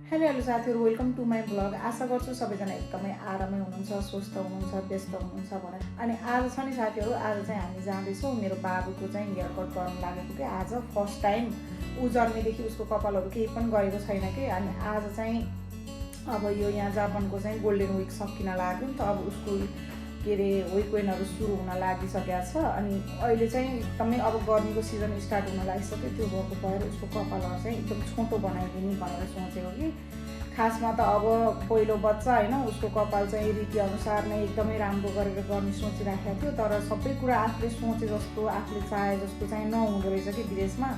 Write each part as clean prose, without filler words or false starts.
Hello साथीहरू, welcome to my blog. आशा गर्छु सबैजना एकदमै आरामै हुनुहुन्छ, स्वस्थ हुनुहुन्छ, व्यस्त हुनुहुन्छ भनेर। अनि आज छ नि साथीहरू, आज चाहिँ हामी जाँदैछौँ मेरो बाबुको चाहिँ हेयर कट गर्नु लागेको कि आज फर्स्ट टाइम। ऊ जन्मेदेखि उसको कपालहरू केही पनि गरेको छैन कि। अनि आज चाहिँ अब यो यहाँ जापानको चाहिँ गोल्डन विक सकिन लाग्यो नि त। अब उसको के अरे वेकवेनहरू सुरु हुन लागिसकेको छ। अनि अहिले चाहिँ एकदमै अब गर्मीको सिजन स्टार्ट हुन लागिसक्यो। त्यो भएको भएर उसको कपालहरू चाहिँ एकदम छोटो बनाइदिने भनेर सोचेको कि। खासमा त अब पहिलो बच्चा होइन, उसको कपाल चाहिँ रीतिअनुसार नै एकदमै राम्रो गरेर गर्ने सोचिराखेको थियो। तर सबै कुरा आफूले सोचे जस्तो, आफूले चाहे जस्तो चाहिँ नहुँदो रहेछ कि विदेशमा।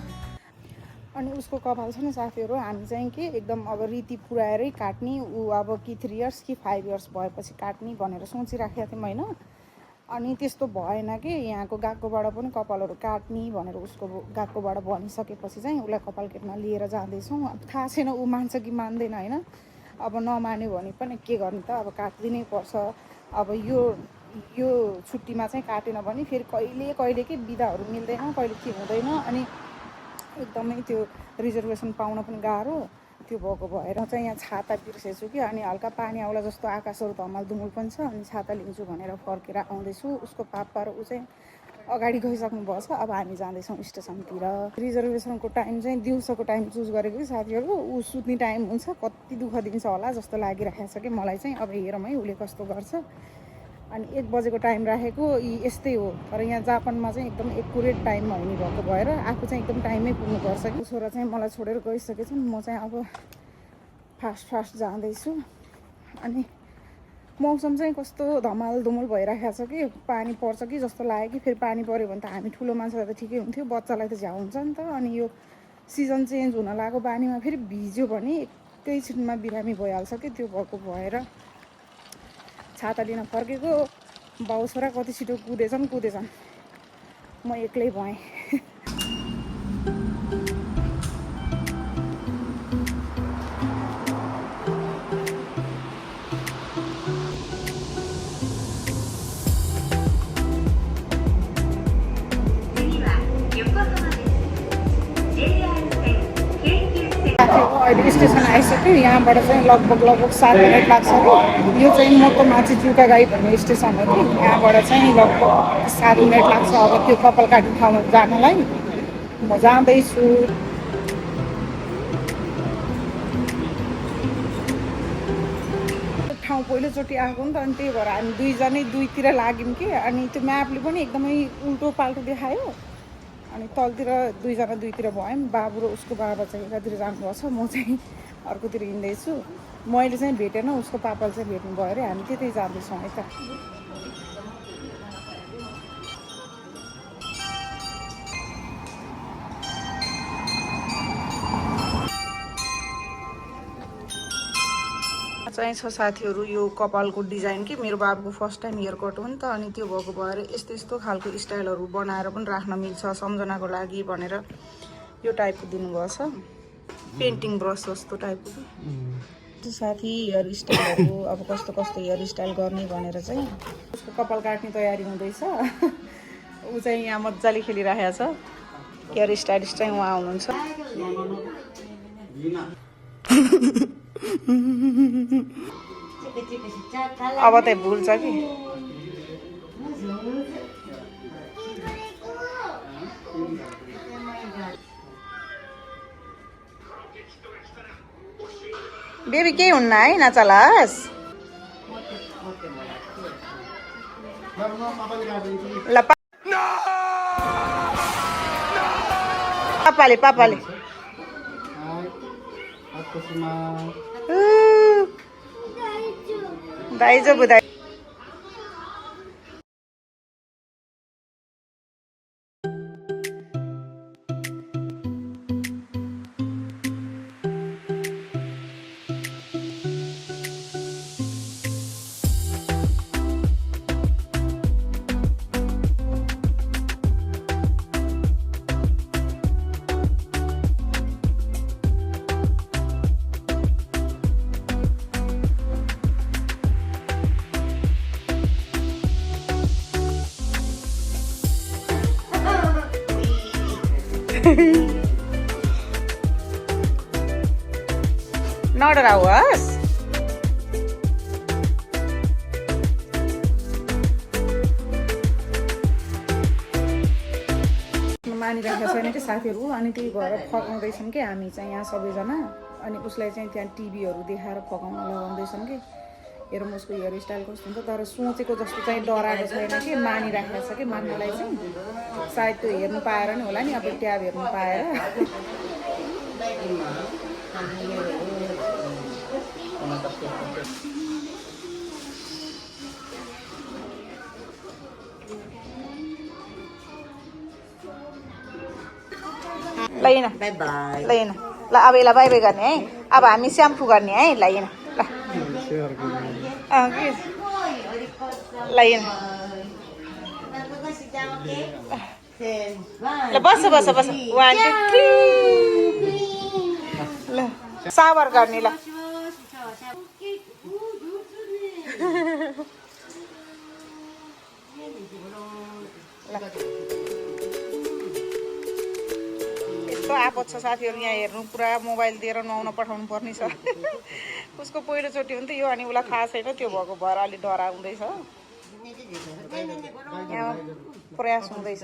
अनि उसको कपाल छ नि साथीहरू, हामी चाहिँ के एकदम अब रीति पुऱ्याएरै काट्ने। ऊ अब कि 3 इयर्स कि 5 इयर्स भएपछि काट्ने भनेर सोचिराखेको थियौँ होइन। अनि त्यस्तो भएन कि यहाँको गएकोबाट पनि कपालहरू काट्ने भनेर उसको गएकोबाट भनिसकेपछि चाहिँ उसलाई कपाल काट्न लिएर जाँदैछौँ। अब थाहा छैन ऊ मान्छ कि मान्दैन होइन। अब नमान्यो भने पनि के गर्ने त, अब काटिदिनै पर्छ। अब यो छुट्टीमा चाहिँ काटेन भने फेरि कहिले कहिले के बिदाहरू मिल्दैन, कहिले के हुँदैन। अनि एकदमै त्यो रिजर्भेसन पाउन पनि गाह्रो। त्यो भएको भएर चाहिँ यहाँ छाता बिर्सेछु कि। अनि हल्का पानी आउला जस्तो आकाशहरू धमाल धुमुल पनि छ। अनि छाता लिन्छु भनेर फर्केर आउँदैछु। उसको पापा र ऊ चाहिँ अगाडि गइसक्नुभएको छ। अब हामी जाँदैछौँ स्टेसनतिर। रिजर्भेसनको टाइम चाहिँ दिउँसोको टाइम चुज गरेको कि साथीहरू। ऊ सुत्ने टाइम हुन्छ, कति दुःख दिन्छ होला जस्तो लागिरहेको छ कि मलाई चाहिँ। अब हेरौँ है उसले कस्तो गर्छ। अनि 1 बजेको टाइम राखेको यस्तै हो। तर यहाँ जापानमा चाहिँ एकदम एकुरेट टाइममा हुने भएको भएर आफू चाहिँ एकदम टाइममै पुग्नुपर्छ कि। छोरा चाहिँ मलाई छोडेर गइसकेछन्, म चाहिँ अब फास्ट जाँदैछु। अनि मौसम चाहिँ कस्तो धमाल धुमुल भइरहेको छ कि। पानी पर्छ कि जस्तो लाग्यो कि। फेरि पानी पऱ्यो भने त हामी ठुलो मान्छेलाई त ठिकै हुन्थ्यो, बच्चालाई त झ्याउ हुन्छ नि त। अनि यो सिजन चेन्ज हुन लागेको पानीमा फेरि भिज्यो भने एकैछिनमा बिरामी भइहाल्छ कि। त्यो भएको भएर छाता लिन फर्केको। बाउ छोरा कति छिटो कुदेछन्। म एक्लै भएँ। अहिले स्टेसन आइसक्यो। यहाँबाट चाहिँ लगभग 7 मिनट लाग्छ कि। यो चाहिँ मोटोमाची जुकागाई भन्ने स्टेसन हो कि। यहाँबाट चाहिँ लगभग 7 मिनट लाग्छ अब त्यो कपाल काट्ने ठाउँमा जानलाई। म जाँदैछु। ठाउँ पहिलोचोटि आएको नि त। अनि त्यही भएर हामी दुईजनै दुईतिर लाग्यौँ कि। अनि त्यो म्यापले पनि एकदमै उल्टो पाल्टो देखायो। अनि तलतिर दुईजना दुईतिर भयौँ। बाबु र उसको बाबा चाहिँ एकातिर जानुभएको छ, म चाहिँ अर्कोतिर हिँड्दैछु। मैले चाहिँ भेटेन, उसको पापाले चाहिँ भेट्नुभयो अरे। हामी त्यतै जाँदैछौँ यता। चाहिँ छ साथीहरू यो कपालको डिजाइन कि। मेरो बाबुको फर्स्ट टाइम हेयर कट हो नि त। अनि त्यो भएको भएर यस्तो खालको स्टाइलहरू बनाएर पनि राख्न मिल्छ सम्झनाको लागि भनेर यो टाइपको दिनुभएको छ। पेन्टिङ ब्रस जस्तो टाइपको। साथी हेयर स्टाइलहरू अब कस्तो हेयर स्टाइल गर्ने भनेर चाहिँ उसको कपाल काट्ने तयारी हुँदैछ। ऊ चाहिँ यहाँ मजाले खेलिरहेको छ। हेयर स्टाइलिस्ट चाहिँ उहाँ हुनुहुन्छ। अब त भुल्छ कि। बेबी केही हुन्न है, नचलास ल। पापाले दाइजोबु दाइ। नडराओस्। मानिराखेको छैन कि साथीहरू, अनि त्यही भएर फकाउँदैछन् कि हामी चाहिँ यहाँ सबैजना। अनि उसलाई चाहिँ त्यहाँ टिभीहरू देखाएर फकाउन लगाउँदैछन् कि हेरौँ उसको हेयर स्टाइल कस्तो हुन्छ। तर सोचेको जस्तो चाहिँ डराएको छैन कि मानिराखेको छ कि मान्नलाई चाहिँ। सायद त्यो हेर्नु पाएर नि होला नि, अब ट्याब हेर्नु पाएर। लैन बाई बाई, लैन ल अब यसलाई बाई बाई गर्ने है। अब हामी स्याम्पू गर्ने है। लैन ल लैन ल बस बस बस 1 2 3 ल सावर गर्ने ल। यस्तो आपत छ साथीहरू यहाँ हेर्नु, पुरा मोबाइल दिएर नुहाउन पठाउनु पर्ने छ। उसको पहिलोचोटि हो नि त यो, अनि उसलाई थाहा छैन त्यो भएको भएर अलिक डराउँदैछ। यहाँ प्रयास हुँदैछ।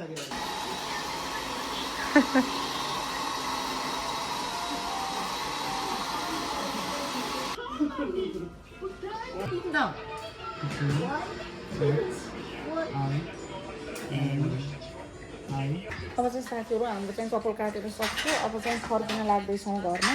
अब चाहिँ साथीहरू हाम्रो चाहिँ कपाल काटेर सक्छु। अब चाहिँ फर्किन लाग्दैछौँ घरमा।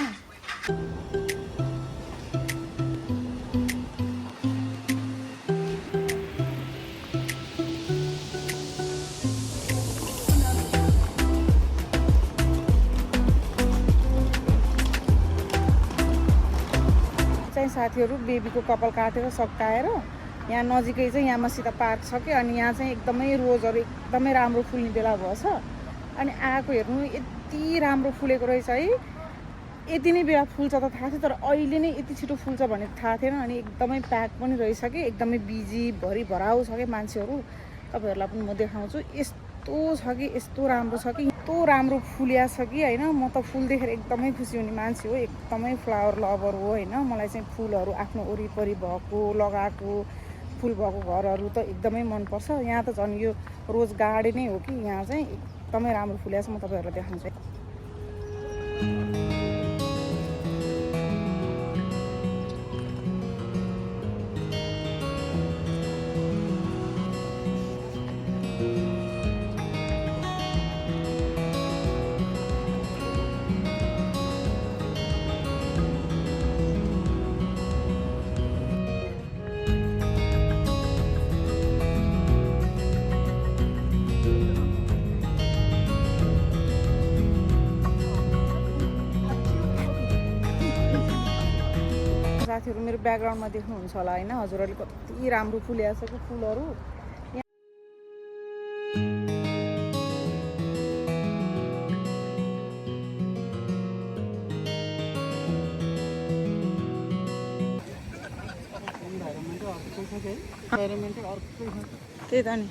चाहिँ साथीहरू बेबीको कपाल काटेर सकाएर यहाँ नजिकै चाहिँ यहाँ मसित पार्क छ कि, अनि यहाँ चाहिँ एकदमै रोजहरू एकदमै राम्रो फुल्ने बेला भएछ। अनि आएको हेर्नु यति राम्रो फुलेको रहेछ है। यति नै बेला फुल्छ त थाहा थियो, तर अहिले नै यति छिटो फुल्छ भन्ने थाहा थिएन। अनि एकदमै प्याक पनि रहेछ कि, एकदमै बिजी भरि भराउ छ कि मान्छेहरू। तपाईँहरूलाई पनि म देखाउँछु। यस्तो छ कि यस्तो राम्रो छ कि, यस्तो राम्रो फुलिया छ कि होइन। म त फुल देखेर एकदमै खुसी हुने मान्छे हो, एकदमै फ्लावर लभर हो होइन। मलाई चाहिँ फुलहरू आफ्नो वरिपरि भएको लगाएको फुल भएको घरहरू त एकदमै मनपर्छ। यहाँ त झन् यो रोज गार्डनै हो कि, यहाँ चाहिँ एकदमै राम्रो फुलिया छ। म तपाईँहरूलाई देखाउँछु। साथीहरू मेरो ब्याकग्राउन्डमा देख्नुहुन्छ होला होइन, हजुरहरूले कति राम्रो फुलेको छ कि फुलहरू। त्यही त नि,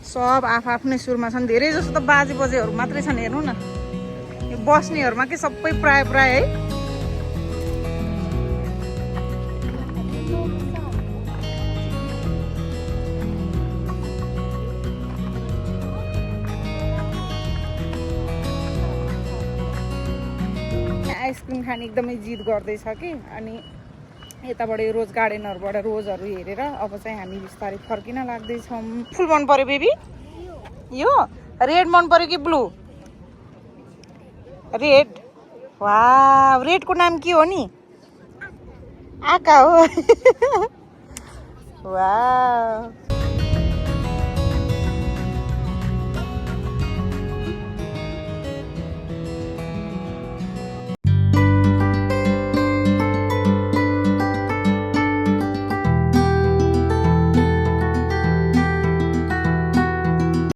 सब आफ्नै सुरमा छन्। धेरै जस्तो त बाजे बजेहरू मात्रै छन्। हेर्नु न यो बस्नेहरूमा के सबै प्राय प्राय है। आइसक्रिम खाने एकदमै जिद गर्दैछ कि, अनि यताबाट रोज गार्डनहरूबाट रोजहरू हेरेर अब चाहिँ हामी बिस्तारै फर्किन लाग्दैछौँ। फुल मन पर्यो बेबी? यो रेड मन पर्यो कि ब्लू? रेड। वाह, रेडको नाम के हो नि? आका हो। वाह।